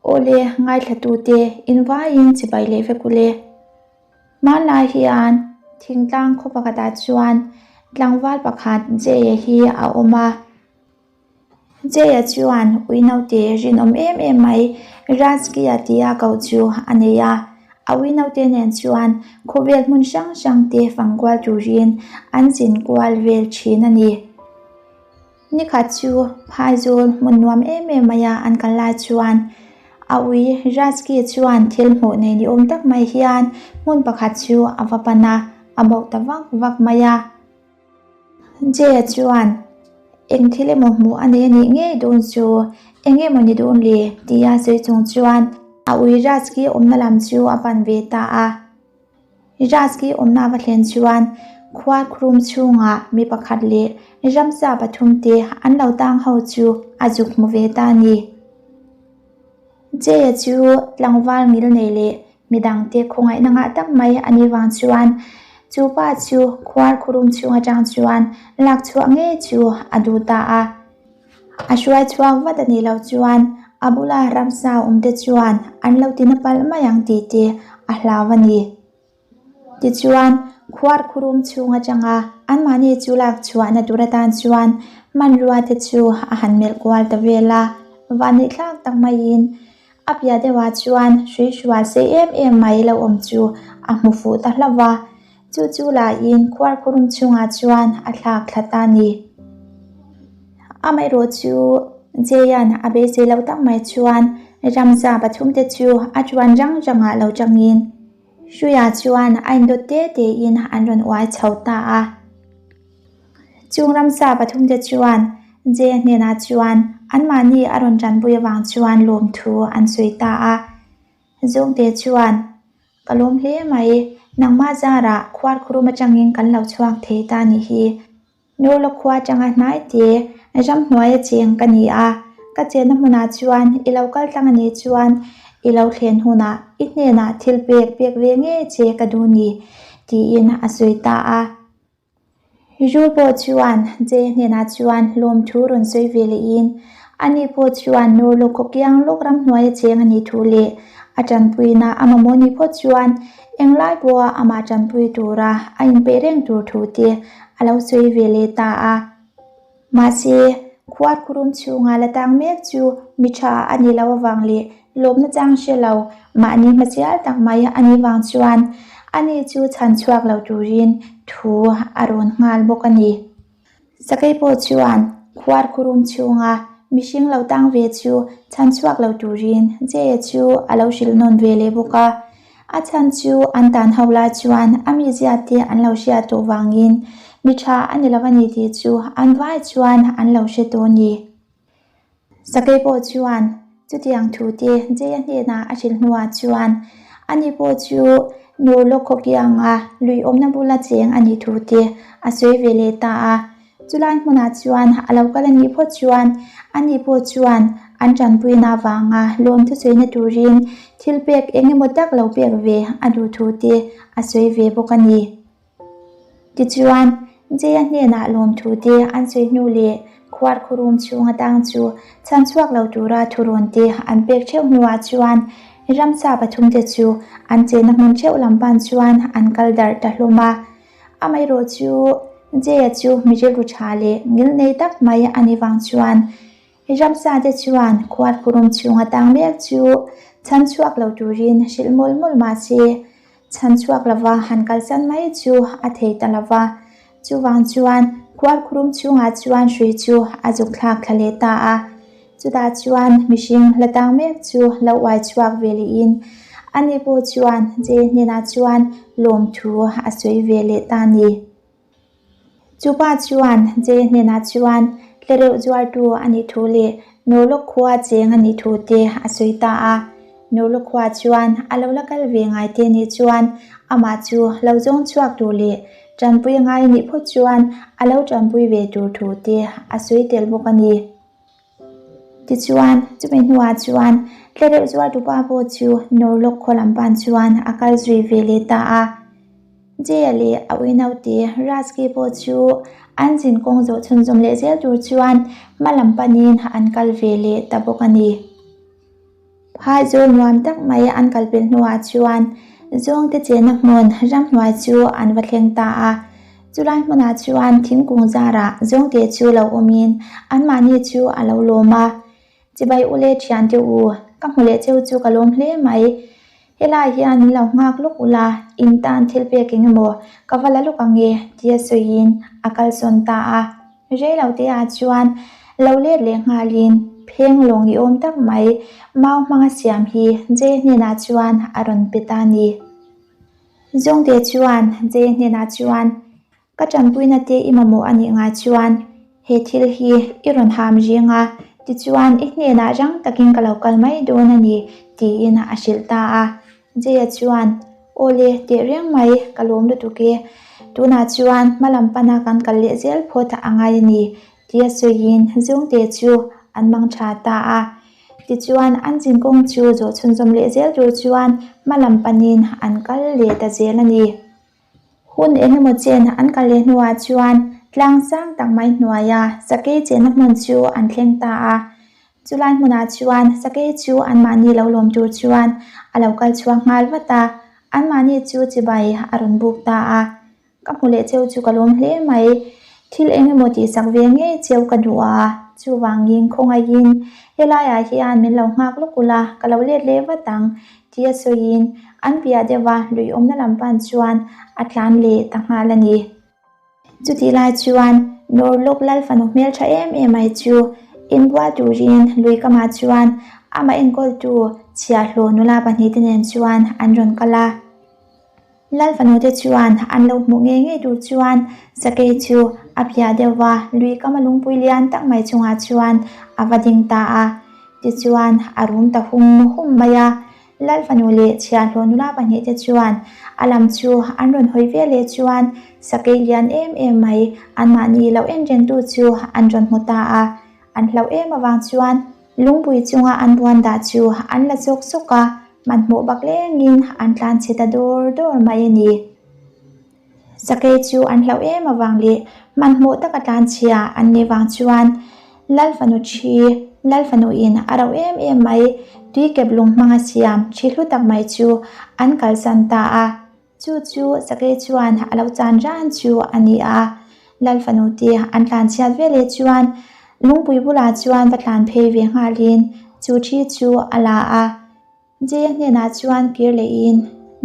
Awle, ngaithlatute, invaiin chibai leh vek ule. Hmanlai hian thingtlang khaw pakhatah chuan tlangval pakhat Jay-a hi a awm a. Jay-a chuan ui naute rinawm em em mai Rajki-a tia koh chu a nei a. A ui naute nen chuan khawvel hmun hrang hrang te fang kual turin an zin kual vel thin a ni. Nikhat chu phaizawl hmun nuam em em maia an kal lai chuan a ui Rajki chuan thil hmuh nei ni awm tak mai hian hmun pakhat chu a va pan a, a bauh ta vak vak mai a. Jay-a chuan eng thil emaw hmuh a nei a nih ngei dawn chu eng emaw ni dawn le tia sawi chung chuan a ui Rajki awmna lam chu a pan ve ta a. Rajki awmna va thlen chuan khua khrum chhungah mi pakhat leh ramsa pathum te an lo tang ho chu a zuk hmu ve ta a ni. Jay-a chu tlangval ngil nei leh midangte khawngaihna ngah tak mai a nih vang chuan chu pa chu khuar khurum chhung atang chuan lak chhuah ngei chu a duh ta a. A hruai chhuak vat a nih loh chuan a bula ramsa awmte chuan an lo tina palh mai ang tih te a hlau a ni. Tichuan, khuar khurum chhung atanga anmahni chu lak chhuahna tur atan chuan hmanrua te chu a han melh kual ta vel a, vanneihthlak tak maiin a piah deuhah chuan hrui hrual sei em em mai lo awm chu a hmu fuh ta hlauh va. Chu chu lahin khuar khurum chhungah chuan a thlak thla ta a ni. Amaherawh chu Jay-a'n a beisei lo tak mai chuan ramza pathumte chu a tuan rang rangah lo tangin hruiah chuan a indawt te tein an rawn uai chho ta a. Chung ramsa pathumte chuan Jay-a hnenah chuan anmahni a rawn tanpui avang chuan lawmthu an sawi ta a. Zawngte chuan Ka lawm hle mai, nangmah zarah khuar khurum atangin kan lo chhuak thei ta nih hi. Nurla khua atanga hnai te ramhnuaia cheng ka ni a, ka chenna hmunah chuan i lo kal tlang a nih chuan i lo thlen hunah i hnenah thil pek pek ve ngei che ka duh ni, tiin a sawi ta a. Rul pawh chuan Jay hnenah chuan lawmthu rawn sawi ve lehin ani pawh chuan Nurlu khaw kiang lawk ramhnuaia cheng a nih thu leh a tanpuina a mamawh ni phawt chuan englai pawha amah tanpui tura a inpeih reng tur thu te a lo sawi ve leh ta a. Mahse, khuat khurum chhunga la tang mek chu mi tha a ni lo avang leh lawmna chang hre lo mahni hmasial tak mai a nih vang chuan ani chu chhan chhuak lo turin thu a rawn nghal bawk a ni. Sakei pawh chuan khuat khurum chhunga mihring lo tang ve chu chhan chhuak lo turin Jay-a chu a lo hrilh nawn ve leh bawk a. A chhan chu an tan ho lai chuan a mizia te an lo hriat tawh vangin mi tha a ni lo a ni tih chu an vai chuan an lo hre tawh a ni. Sakei pawh chuan chutiang thu te Jay-a hnenah a hrilh hnuah chuan ani pawh chu Nur lawk khaw kianga lui awmna bula cheng a nih thu te a sawi ve leh ta a. Chulai hmunah chuan a lo kal a nih phawt chuan ani pawh chuan an tanpuina avanga lawm thusawiina turin thil pek eng emaw tak lo pek ve a duh thu te a sawi ve bawk a ni. Tichuan, Jay-a hnenah lawm thu te an sawi hnu leh khuar khurum chhung atang chu chhan chhuak lo tura thurawn te an pek theuh hnuah chuan ramsa pathumte chu an chenna hmun theuh lam pan chuan an kal darh ta hlawm a. Amaherawh chu Jay-a chu mi rilru tha leh ngil nei tak mai a ni vang chuan ramsa te chuan khuat khurum chhunga tang mek chu chhan chhuak lo turin hrilh mawlh mawlh mah se chhan chhuak lova han kalsan mai chu a thei ta lova. Chuvang chuan khuat khurum chhungah chuan hrui chu a zuk thlak thla leh ta a. Chutah chuan mihring la tang mek chu lo uai chhuak ve lehin ani pawh chuan Jay hnenah chuan lawmthu a sawi ve leh ta a ni. Chupa chuan Jay hnenah chuan tlereuh zuartu a nih thu leh Norlock khua cheng a nih thu te a sawi ta a. Norlock khua chuan a lo la kal ve ngai te nih chuan amah chu lo zawng chhuak tur leh tanpui a ngai nih phawt chuan a lo tanpui ve tur thu te a sawi tel bawk a ni. Tichuan, chumi hnuah chuan tlereuh zuartupa pawh chu Norlock khaw lam pan chuan a kal zui ve leh ta a. Jay-a leh a ui naute Rajki pawh chu an zin kawng zawh chhunzawm leh zel tur chuan hma lam panin an kal ve leh ta bawk a ni. Phaizawl nuam tak mai an kal pel hnuah chuan zawngte chenna hmun ramhnuai chu an va thleng ta a. Chulai hmunah chuan thingkung zarah zawngte chu lo awmin anmahni chu a lo lawm a. Chibai u le thiante u, ka hmu leh cheu chu ka lawm hle mai. Helai hian min lo nghak lawk ula, in tan thil pek eng emaw ka va la lawk ang e tia sawiin a kalsawn ta a. Rei lo te ah chuan lo let leh nghalin pheng lawng i awm tak mai mau hmanga siam hi Jay hnenah chuan a rawn pe ta ni. Zawngte chuan Jay hnenah chuan Ka tanpuina te i mamawh a nih ngai chuan he thil hi i rawn ham reng a, tichuan i hnenah rang takin ka lo kal mai dawn a ni tiin a hrilh ta a. Jaya chuan, Aw le, teh reng mai, ka lawm lutuk e. Tunah chuan hma lam pana kan kal leh zel phawt a ngai a ni, tia sawiin Zungte chu an mang tha ta a. Tichuan an zinkawng chu zawh chhunzawm leh zel tur chuan hma lam panin an kal leh ta zel a ni. Hun eng emaw chen an kal leh hnuah chuan tlang sang tak mai hnuaia sakei chenna hmun chu an thleng ta a. Chulai hmunah chuan sakei chu anmahni lo lawm tur chuan a lo kal chhuak nghal vat a, anmahni chu chibai a rawn buk ta a. Ka hmu leh cheu chu ka lawm hle mai. Thil eng emaw tihsak ve ngei cheu ka duh a, chuvangin khawngaihin helaiah hian min lo nghak lawk ula, ka lo let leh vat ang Tia sawiin an piah deuha lui awmna lam pan chuan a tlan leh ta nghal a ni. Chutih lai chuan Norluk lal fanu hmeltha em em mai chu inbual turin lui kamah chuan amah enkawltu chhiahhlawh nula pahnihte nen chuan an rawn kal a. Lal fanute chuan an lo hmuh ngei ngei tur chuan sakei chu a phiah deuh va, lui kama lungpui lian tak mai chungah chuan a va ding ta a. Tichuan a rum ta hum hum mai a. Lal fanu leh chhiahhlawh nula pahnihte chuan a lam chu an rawn hawi ve leh chuan sakei lian em em mai anmahni lo en rengtu chu an rawn hmu ta a. An hlauh em avang chuan lungpui chunga an buan dah chu an la sawk sawk a, hmanhmawh bak lengin an tlan chhe ta dawr dawr mai a ni. Sakei chu an hlauh em avang leh hmanhmawh taka tlan chhia an nih vang chuan Lal fanu thi, Lal fanu in a rauh em em mai, tui kep lung hmanga siam thi hlu tak mai chu an kalsan ta a. Chu chu Sakei chuan a lo chan ran chu a ni a, Lal fanu te an tlan chhiat ve leh chuan lungpui bulah chuan va tlan phei ve nghalin chu thi chu a la a. Jaya hnenah chuan kir lehin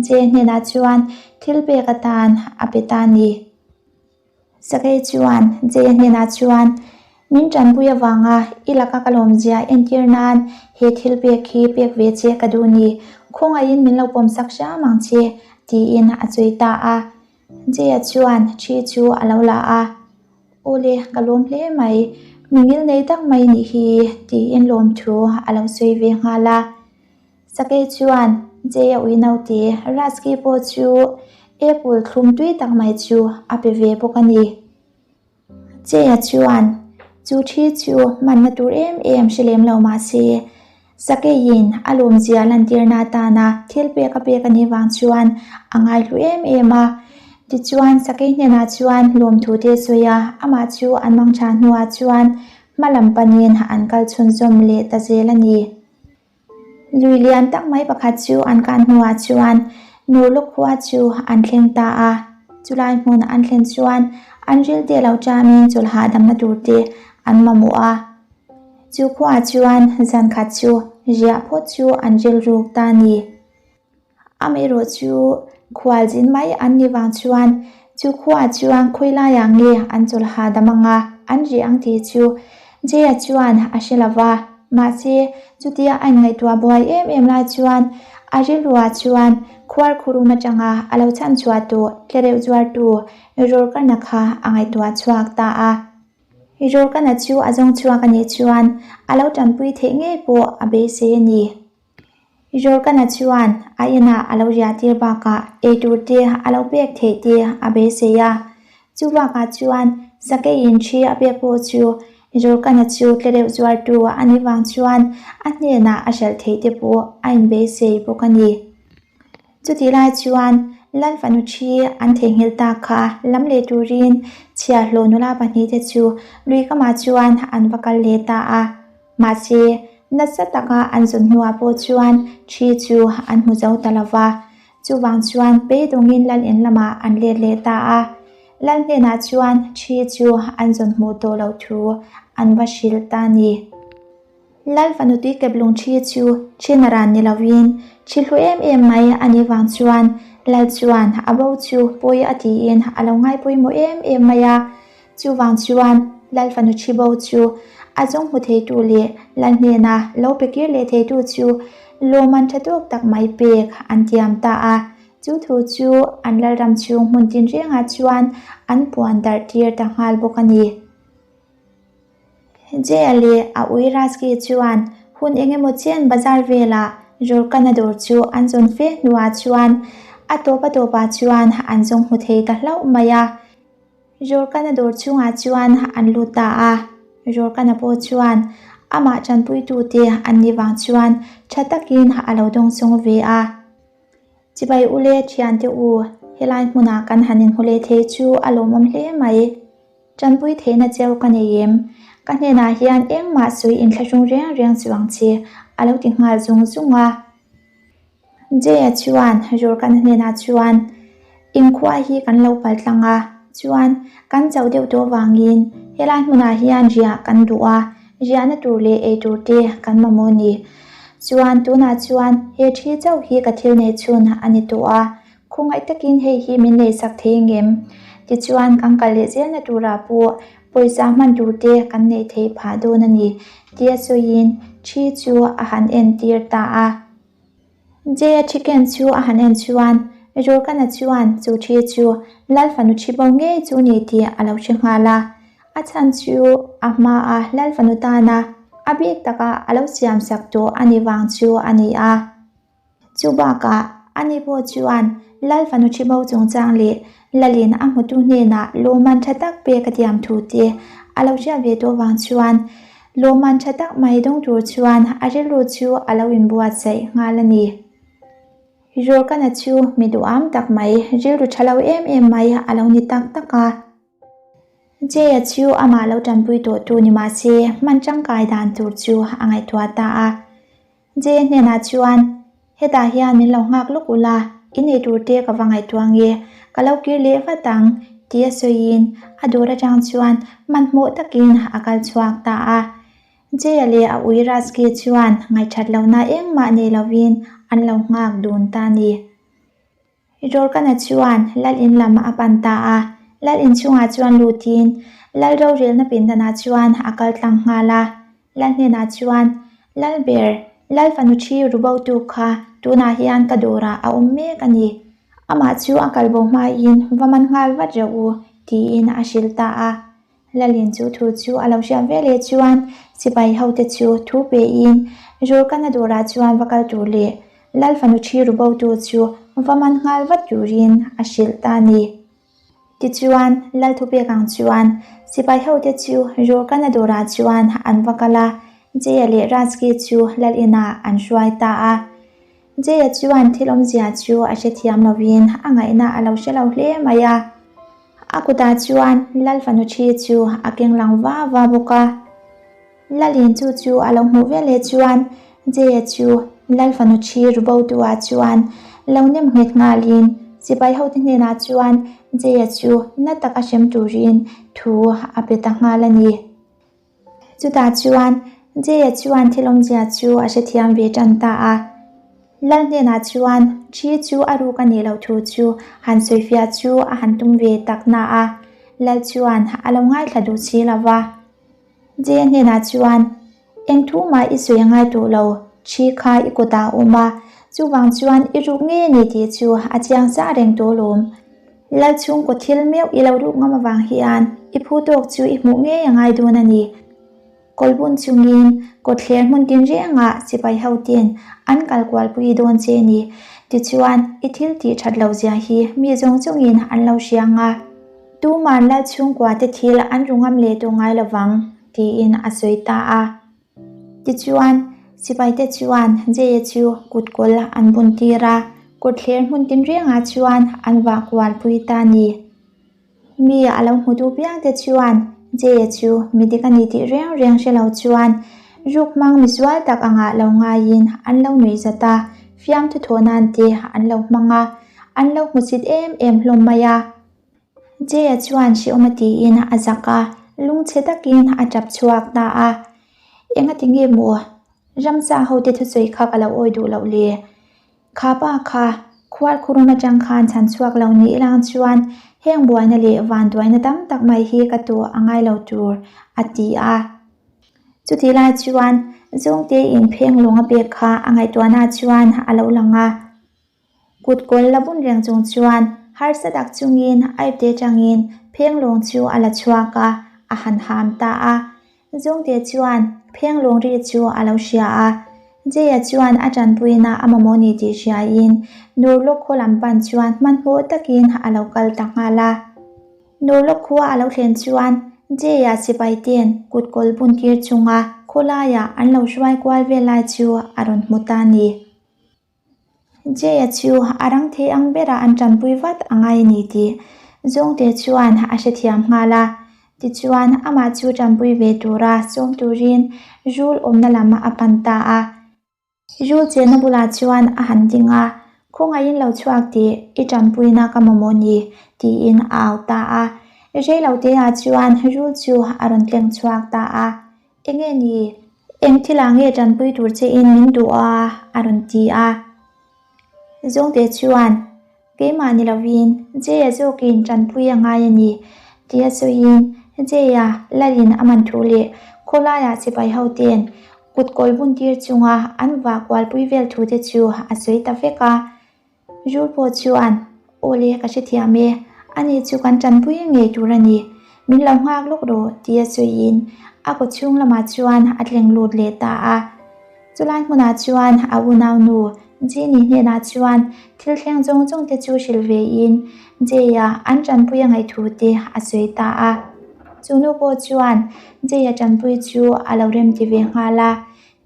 Jaya hnenah chuan thil pek atan a pe ta a ni. Sakei chuan Jaya hnenah chuan, Min tanpui avanga i laka ka lawmzia entir nan he thil pek hi pek ve che ka duh ni, khawngaihin min lo pawmsak hram ang che, tiin a chhui ta a. Jaya chuan thi chu a lo la a, Aw le, ka lawm hle mai, mi ngil nei tak mai nih hi, tiin lawmthu a lo sawi ve nghal a. Sakei chuan Jay a ui naute Rasky pawh chu apple thlum tui tak mai chu a pe ve bawk a ni. Jay-a chuan chu thi chu hmanna tur em em hre lem lo mah se, Sakeiin a lawmzia lantirna atana thil pek a pek a nih vang chuan a ngaihlu em em a. Tichuan Sakei hnenah chuan lawmthu te sawi a, amah chu an mangtha hnuah chuan hma lam panin an kal chhunzawm leh ta zel a ni. Lui lian tak mai pakhat chu an kan hnuah chuan Nurluk khua chu an thleng ta a. Chulai hmun an thlen chuan an rilte lo ṭamin chawlh hahdamna tur te an mamawh a. Chu khuaah chuan zan khat chu riah phawt chu an rilruk ta a ni. Amaherawh chu khualzin mai an ni vang chuan chu khuaah chuan khawi laiah nge an chawlh hahdam anga an rih ang tih chu Jaya chuan a hre lo va. Mahse, chutia a inngaihtuah buai em em lai chuan a rilruah chuan khuar khurum atanga a lo chhanchhuah tawh tlereuh zuartu Rawrkana kha a ngaihtuah chhuak ta a. Rawrkana chu a zawng chhuak a nih chuan a lo tanpui theih ngei pawh a beisei a ni. Jorgana chuan a inah a lo riah tir bakah eitur te a lo pek theih te a beisei a. Chu bakah chuan sakeiin thi a pek pawh chu Jorgana chu tlereuh zuartu a nih vang chuan a hnenah a hralh theih te pawh a inbeisei bawk a ni. Chutih lai chuan Lal fanu thi an theihnghilh tak kha lam leh turin chhiahhlawh nula pahnihte chu lui kamah chuan an va kal leh ta a. Mahse. Nasa taka an zawn hnuah pawh chuan ṭhi chu an hmu zo ta lo va. Chuvang chuan beidawngin lal in lamah an let leh ta a. Lal hnenah chuan ṭhi chu an zawn hmuh tawh loh thu an va hrilh ta a ni. Lal fanu tui kep lung ṭhi chu ṭhi naran ni lovin ṭhi hlu em em mai a nih vang chuan Lal chuan a bo chu pawi a tiin a lo ngai pawimawh em em mai a. Chuvang chuan Lal fanu ṭhi bo chu a zawng hmu theitu leh Lal hnena lo pe kir leh theitu chu lawmman ṭha tawk tak mai pek an tiam ta a. Chu thu chu an Lalram chhung hmun tinrengah chuan an puan darh tir ta nghal bawk a ni. Jaya leh a ui Rajki chuan hun eng emaw chen bazar velah Jurkana dawr chu an zawn fe hnuah chuan a tawp a tawpah chuan an zawng hmu thei ta hlauh mai a. Jurkana dawr chhungah chuan an lut ta a, Jurkana pawh chuan amah tanpuitute an nih vang chuan tha takin a lo dawngsawng ve a. Chibai ule thiante u, helai hmunah kan han inhmu leh thei chu a lawmawm hle mai. Tanpui theihna cheu ka nei em? Ka hnenah hian engmah sawi inthlahrung reng reng chu ang che, a lo ti nghal zung zung a. Jay-a chuan Jorkan hnenah chuan, Inkhua hi kan lo pal tlang a, chuan kan chauh deuh tawh vangin helai hmunah hian riah kan duh a, riahna tur leh ei tur te kan mamawh ni. Chuan tunah chuan he thi chauh hi ka thil neih chhun a ni tawh a, Khawngaih takin hei hi min leisak thei engem? Tichuan kan kal leh zelna turah pawh pawisa hman turte kan neih theih phah dawn a ni, tia sawiin thi chu a han entir ta a. Jaya Chicken chu a han en chuan Jorkana chuan chu thi chu Lal fanu thi bo ngei chu ni tih a lo hre nghal a. A chhan chu a hmaa Lal fanu tana a bik taka a lo siamsak tawh a nih vang chu a ni a. Chu bakah, ani pawh chuan Lal fanu Ṭhibo chungchang leh Lalin a hmutu hnenah lawmman ṭha tak pek a tiam thu te a lo hriat ve tawh vang chuan lawmman ṭha tak mai dawng tur chuan a rilru chu a lo inbuatsaih nghal a ni. Jorkana chu mi duham tak mai, rilru ṭha lo em em mai a lo ni tak tak a. Jay-a chu amah lo ṭanpui tawhtu ni mah se hman ṭangkai dan tur chu a ngaihtuah ta a. Jay hnenah chuan, Hetah hian min lo nghak lawk ula, i nei tur te ka va ngaihtuah nge, ka lo kir leh vat ang, tia sawiin a dawr atang chuan hmanhmawh takin a kal chhuak ta a. Jay-a leh a ui Rajki chuan ngaihthat lohna engmah nei lovin an lo nghak dun ta a ni. Jorkana chuan Lal in lam a pan ta a, Lal in chungah chuan lutin Lal rorelna pindanah chuan a kal tlang nghal a. Lal hnenah chuan, Lal ber, Lal fanu thi rubotu kha tunah hian ka dawrah a awm mek a ni. Amah chu a kalbo hmain va man nghal vat reuh u, tiin a hrilh ta a. Lalin chu thu chu a lo hriat ve leh chuan sipai hote chu thu pein Jurkana dawrah chuan va kal tur leh Lal fanu thi rubotu chu va man nghal vat turin a hrilh ta a ni. Tichuan, Lal thupek ang chuan sipai hote chu Jurkana dawrah chuan an va kal a, Jaya leh Rajki chu Lal inah an hruai ta a. Jaya chuan thil awmzia chu a hrethiam lovin a ngaihna a lo hre lo hle mai a. A kutah chuan Lal fanu thi chu a keng lang va va bawk a. Lalin chu chu a lo hmuh veleh chuan Jaya chu Lal fanu thi rubotu-ah chuan lo nem nghet nghalin sipai hote hnenah chuan Jaya chu na taka hrem turin thu a pe ta nghal a ni. Chutah chuan Jaya chuan thil awmzia chu a hrethiam ve tan ta a. Lal hnenah chuan thi chu a ruk a nih loh thu chu han sawifiah chu a han tum ve tak na a, Lal chuan a lo ngaithla duh si lo va. Jaya hnenah chuan, Eng thu mah i sawi a ngai tawh lo, thi kha i kutah a awm a, chuvang chuan i ruk ngei a ni tih chu a chiang sa reng tawh alawm. Lal chhungkaw thil meuh i lo ruk ngam avang hian i phu tawk chu i hmuh ngei a ngai dawn a ni. Kawlbun chungin kawtthler hmun tinrengah sipai hoten an kal kualpui dawn che a ni. Tichuan, i thil tih that loh zia hi mi zawng zawngin an lo hria ang a. Tuman lal chhungkua te thil an ru ngam leh tawh ngai lovang, tiin a sawi ta a. Tichuan, sipaite chuan Jaya chu kutkawl an bun tir a, kawtthler hmun tinrengah chuan an vah kual pui ta a ni. Mi a lo hmutu piangte chuan Jaya chu mi dik a ni tih reng reng hre lo chuan Ruk hmang misual tak angah lo ngaiin an lo nuih zat a, fiamthu thawh nan te an lo hmang a, an lo hmusit em em hlawm mai a. Jay-a chuan hrehawm a tiin a zak a, lungchhe takin a tap chhuak ta a. Engati nge maw ramsa hote thusawi kha ka lo awi duh loh le? Kha pa kha khuar khurum atang khan chhan chhuak lo ni ilang chuan heng buaina leh vanduaina tam tak mai hi ka tuah a ngai lo tur, a ti a. Chutih lai chuan Zawngte in pheng lawng a pek kha a ngaihtuahna chuan a lo lang a. Kut kawl la bun reng chung chuan harsa tak chungin aipte tangin pheng lawng chu a la chhuak a, a han ham ta a. Zawngte chuan pheng lawng ri chu a lo hria a, Jaya chuan a tanpuina a mamawh ni tih hriain Nurlawk khaw lam pan chuan hmanhmawh takin a lo kal ta nghal a. Nurlawk khua a lo thlen chuan Jaya sipai ten kut kawl bun tir chunga khawlaiah an lo hruai kual vel lai chu a rawn hmu ta a ni. Jaya chu a rang thei ang berah an tanpui vat a ngai a ni tih Zawngte chuan a hrethiam nghal a. Tichuan, amah chu tanpui ve tura sawm turin Rul awmna lam a pan ta a. Rul chenna bulah chuan a han ding a, Khawngaihin lo chhuak tih i tanpuina ka mamawh ni, tiin a au ta a. Reiloteah chuan Rul chu a rawn tleng chhuak ta a. Enge ni? Eng thilah nge tanpui tur che in min duh a? a rawn ti a. Zawngte chuan, Keimah ni lovin Jay-a zawkin tanpui a ngai a ni, tia sawiin Jay-a lalin a man thu leh khawlaiah sipai ho ten kut kawl bun tir chunga an vah kualpui vel thu te chu a sawi ta vek a. Rul pawh chuan, Aw le, ka hrethiam e, ani chu kan tanpui ngei tur a ni, min lo nghak lawk rawh, tia sawiin a kaw chhung lamah chuan a tleng lut leh ta a. Chulai hmunah chuan a unaunu Jeannie hnenah chuan thil thleng zawng zawng te chu hrilh vein Jay-a an tanpui a ngaih thu te a sawi ta a. Chu nu pawh chuan Jay-a tanpui chu a lo remti ve nghal a,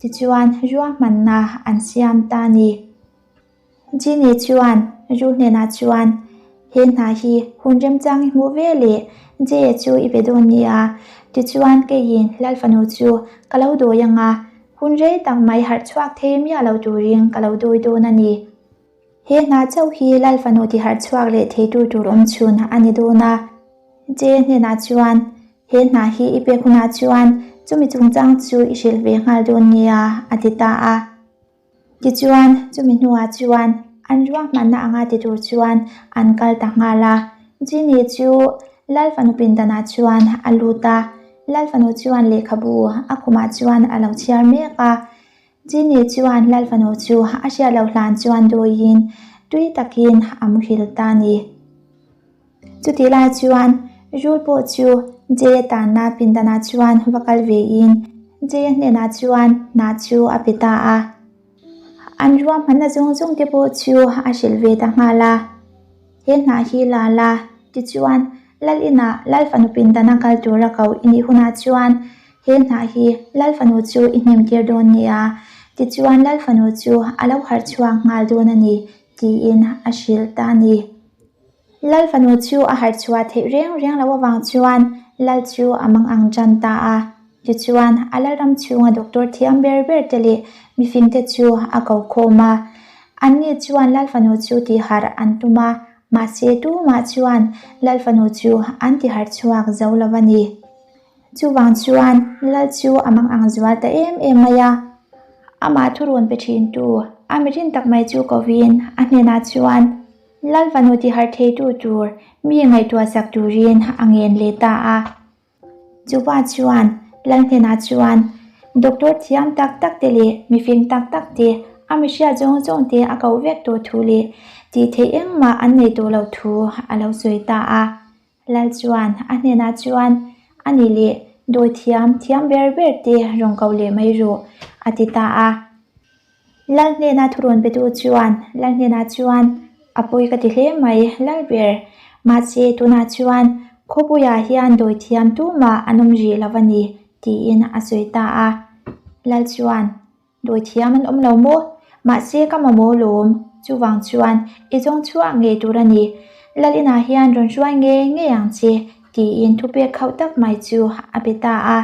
tichuan ruahmanna an siam ta a ni. Jimmy chuan Ru hnenah chuan, He hna hi hun remchang i hmuh ve leh Jay chu i be dawn nia, tichuan keiin Lal fanu chu ka lo dawi ang a, hun rei tak mai harh chhuak thei miah lo turin ka lo dawi dawn a ni. He hna chauh hi Lal fanu ti harh chhuak leh theitu tur awm chhun a ni dawn a. Jay hnenah chuan, He hna hi i pek hunah chuan chumi chungchang chu i hrilh ve nghal dawn nia, a ti ta a. Tichuan, chumi hnuah chuan an ruahmanna anga ti tur chuan an kal ta nghal a. Jimmy chu Lal fanu pindanah chuan a lut a, Lal fanu chuan lehkhabu a khumah chuan a lo chhiar mek a. Jimmy chuan Lal fanu chu a hriat loh hlan chuan dawiin tui takin a muhil ta a ni. Chutih lai chuan Rul pawh chu Jay-a tanna pindanah chuan va kal vein Jay-a hnenah chuan hna chu a pe ta a. An ruahmanna zawng zawng te pawh chu a hrilh ve ta nghal a. He hna hi la la, tichuan Lal inah Lal fanu pindana kal tura ko i nih hunah chuan he hna hi Lal fanu chu i hnem tir dawn nia, tichuan Lal fanu chu a lo harh chhuak nghal dawn a ni, tiin a hrilh ta a ni. Lal fanu chu a harh chhuah theih reng reng loh avang chuan Lal chu a mang ang tan ta a. Tichuan, a Lalram chhunga doctor thiam ber ber te leh mifingte chu a ko khawm a. Anni chuan Lal fanu chu tihharh an tum a, mahse tumah chuan Lal fanu chu an tiharh chhuak zo lo a ni. Chuvang chuan Lal chu a mang ang zual ta em em mai a. Amah thurawn pe thintu a mirin tak mai chu kovin a hnenah chuan, Lal fanu ti harh theitu tur mi ngaihtuah sak turin a ngen leh ta a. Chupa chuan Lal hnenah chuan Doctor thiam tak tak te leh mifing tak tak te a mihriat zawng zawng te a koh vek tawh thu leh tih theih engmah an nei tawh loh thu a lo sawi ta a. Lal chuan a hnenah chuan a ni leh dawi thiam thiam ber ber te rawn koh leh mai rawh a ti ta a. Lal hnena thurawn petu chuan Lal hnenah chuan a pawi ka ti hle mai Lal ber. Mahse tunah chuan khawpuiah hian dawi thiam tumah an awm rih lo a ni tiin a sawi ta a. Lal chuan dawi thiam an awm lo maw? Mahse ka mamawh lawm chuvang chuan i zawng chhuak ngei tur a ni. Lal inah hian rawn hruai ngei ngei ang che tiin thupek khauh tak mai chu a pe ta a.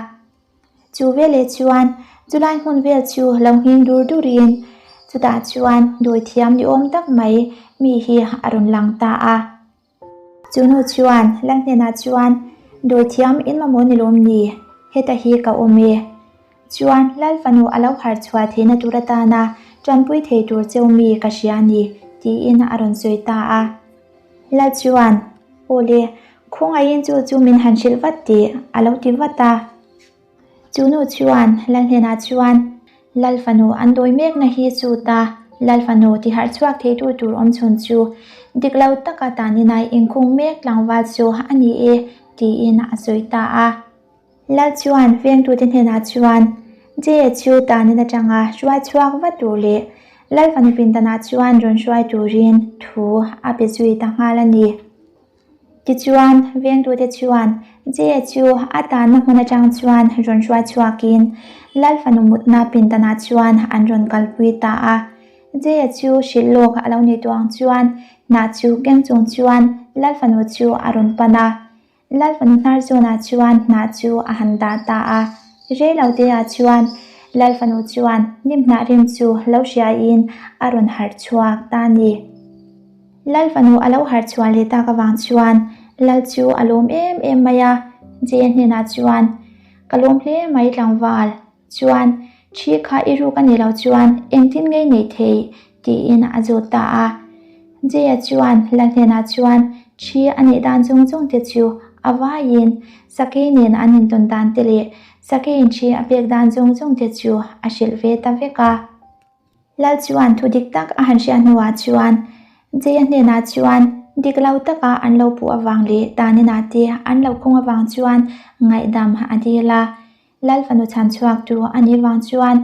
Chu veleh chuan Chulai hmun vel chu lo nghing dur durin chutah chuan dawithiam ni awm tak mai mi hi a rawn lang ta a. Chu nu chuan lal hnenah chuan, Dawithiam in mamawh ni lawm ni? Heta hi ka awm e. Chuan lal fanu a lo harh chhuah theihna tur atana tanpui thei tur cheu mi ka hria a ni, tiin a rawn sawi ta a. Lal chuan, Aw le, khawngaihin chu chu min han hrilh vat tih, a lo ti vat a. Chu nu chuan lal hnenah chuan, Lal fanu an dawi mekna hi chu ta, lal fanu ti harh chhuak theitu tur awm chhun chu dik lo taka tanin a inkhung mek tlangval chu a ni e, tiin a sawi ta a. Lal chuan vengtute hnenah chuan Jaya chu tanin atanga hruai chhuak vat tur leh lal fanu pindanah chuan rawn hruai turin thu a pe zui ta nghal a ni. Tichuan, vengtute chuan Jaya chu a tanna hmun atang chuan rawn hruai chhuakin lal fanu mutna pindanah chuan an rawn kalpui ta a. Jaya chu hrilh lawk a lo nih tawh ang chuan hnah chu keng chung chuan lal fanu chu a rawn pan a. Lal fanu hnar zawnah chuan hnah chu a han dah ta a, rei lo te ah chuan Lal fanu chuan hnim hnah rim chu lo hriaiin a rawn harh chhuak ta a ni. Lal fanu a lo harh chhuah leh tak avang chuan Lal chu a lawm em em mai a, Jaya hnenah chuan, Ka lawm hle mai tlangval. Chuan, thi kha i ruk a nih loh chuan engtin ngei neih theih? tiin a zawt ta a. Jaya chuan la hnenah chuan thi a neih dan zawng zawng te chu a vaiin sakei nen an intawn dan te leh sakeiin thi a pek dan zawng zawng te chu a hrilh ve ta vek a. Lal chuan thu dik tak a han hriat hnuah chuan Jaya hnenah chuan dik lo taka an lo puh avang leh taninah te an lo khung avang chuan ngaihdam a dil a. Lal fanu chhan chhuaktu a nih vang chuan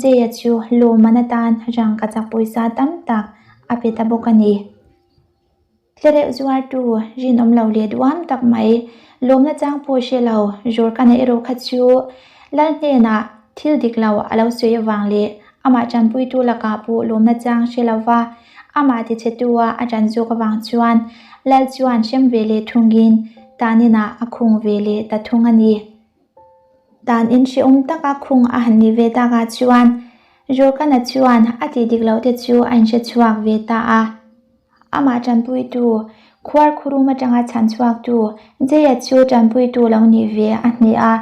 Jaya chu lawmman atan rangka chak pawisa tam tak a pe ta bawk a ni. Tlereuh zuartu rinawm lo leh duham tak mai lawmna chang pawh hre lo Jorkana erawh kha chu Lal hnenah thil dik lo a lo sawi avang leh amah tanpuitu lakah pawh lawmna chang hre lova amah tichhetua a tan zawk avang chuan Lal chuan hrem ve leh thungin taninah a khung ve leh ta thung a ni. Dan in hrehawm taka khung a han nih ve takah chuan Jorkana chuan a tih dik loh te chu a inhre chhuak ve ta a. Amah tanpuitu, khuar khurum atanga chhan chhuaktu Jaya chu tanpuitu lo nih ve a hneh a.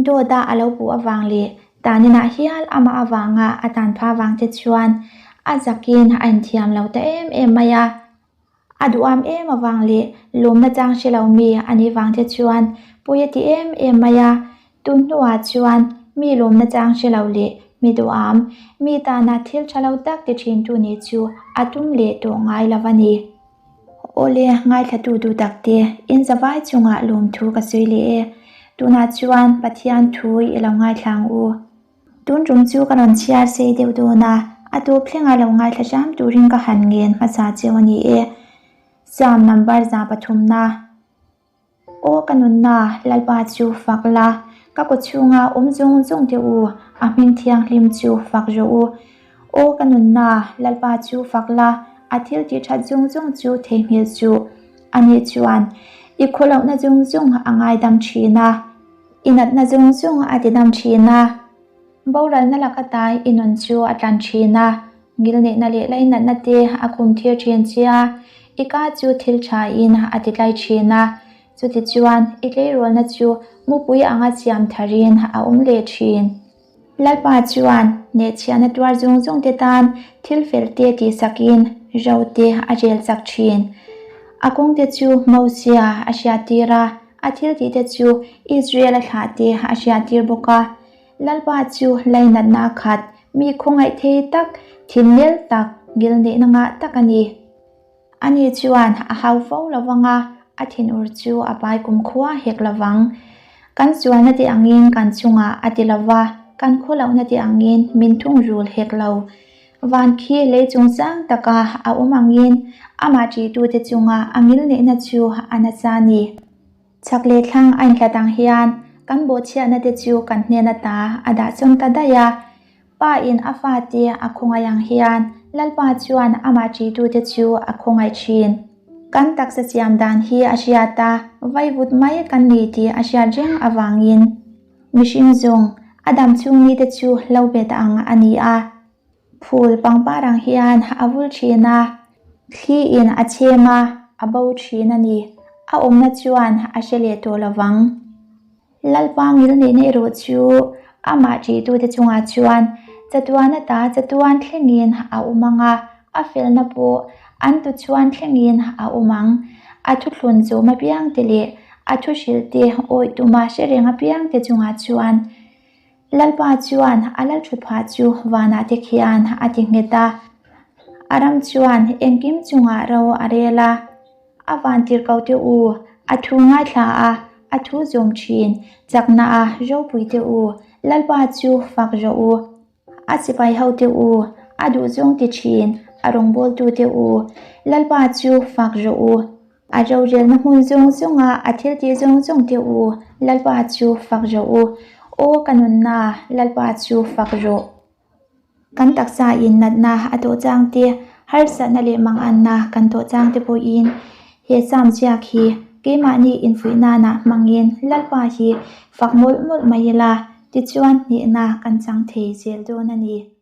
Dawta a lo puh avang leh taninah hial amah avanga a tan phah vang te chuan a zakin a inthiam lo ta em em mai a. A duham em avang leh lawmna chang hre lo mi a nih vang te chuan pawi a ti em em mai a, tun hnuah chuan mi lawmna chang hre lo leh mi duham, mi tana thil tha lo tak ti thintu nih chu a tum leh tawh ngai lo a ni. Awle, ngaithlatu duh tak te, in zavai chungah lawmthu ka sawi leh e. Tunah chuan Pathian thu i lo ngaithla ang u. Tun tum chu ka rawn chhiar sei deuh dawn a, a tawp thleng a lo ngaithla hram turin ka han ngen hmasa cheu a ni e. Psalm number 300 na. Aw ka nunna, Lalpa chu fak la, ka kaw chhunga awm zawng zawng teh u, a hming thianghlim chu fak rawh u. Aw ka nunna, Lalpa chu fak la, a thil tih that zawng zawng chu theihnghilh suh. Ani chuan i khawlohna zawng zawng a ngaidam thin a. I natna zawng zawng a ti dam thin a, boralna laka tai i nun chu a tlan thin a, ngilneihna leh lainatna te a khum thir thin che a, i ka chu thil tha in a ti tlai thin a, chutichuan i tleirawlna chu mupui anga siam tharin a awm leh thin. Lalpa chuan hnehchhiahna tuar zawng zawng te tan thil fel te tihsakin ro te a rel chak thin. A kawng te chu Mosia a hriattir a, a thil tih te chu Israel-a thlah te a hriattir bawk a. Lalpa chu lainatna a khat, mi khawngaih thei tak, thinlel tak, ngilneihna ngah tak a ni. Ani chuan a hau fo lo vang a, a thinur chu a pai kumkhua hek lo vang. Kan sualna te angin kan chungah a ti lo va, kan khawlohna te angin min thungrul hek lo. Van khi lei chung sang taka a awm angin amah ṭihtute chunga a ngilneihna chu a nasa a ni. Chhak leh thlang a inhlat ang hian kan bawhchhiahna te chu kan hnen ata a dah chawm ta daih a. Pa in a fate a khawngaih ang hian Lalpa chuan amah ṭihtute chu a khawngaih ṭhin. Kan taksa siam dan hi a hriat a, vaivut mai kan ni tih a hriat reng avangin mihring zawng. A dam chhung nite chu hlo bet ang a ni a. Phul pangpar ang hian a vul thin a, thli in a chhem a, a bo thin a ni. A awmna chuan a hre leh tawh lo vang. Lalpa ngilneihna erawh chu amah ṭihtute chungah chuan chatuan ata chatuan thlengin a awm ang a, a felna pawh an tuchhuan thlengin a awm ang. A thuthlun zawm apiangte leh a thuhrilhte awih tuma hre reng apiangte chungah chuan Lalpa chuan a lalthutphah chu vanah te khian a ti nghet a, a ram chuan engkim chungah ro a rel a. A van tir ko teh u, a thu ngaithla a, a thu zawm thin, chakna a ropui teh u, Lalpa chu fak rawh u. A sipai ho teh u, a duhzawng ti thin, a rawngbawltu teh u, Lalpa chu fak rawh u. A rorelna hmun zawng zawnga a thil tih zawng zawng teh u, Lalpa chu fak rawh u. Aw ka nunna, Lalpa chu fak rawh. Kan taksa in natna a tawh chang te, harsatna leh manganna kan tawh chang te pawhin he Psalm ziak hi keimahni infuih nana hmangin Lalpa hi fak mawlh mawlh mai ila, tichuan hnehna kan chang thei zel dawn a ni.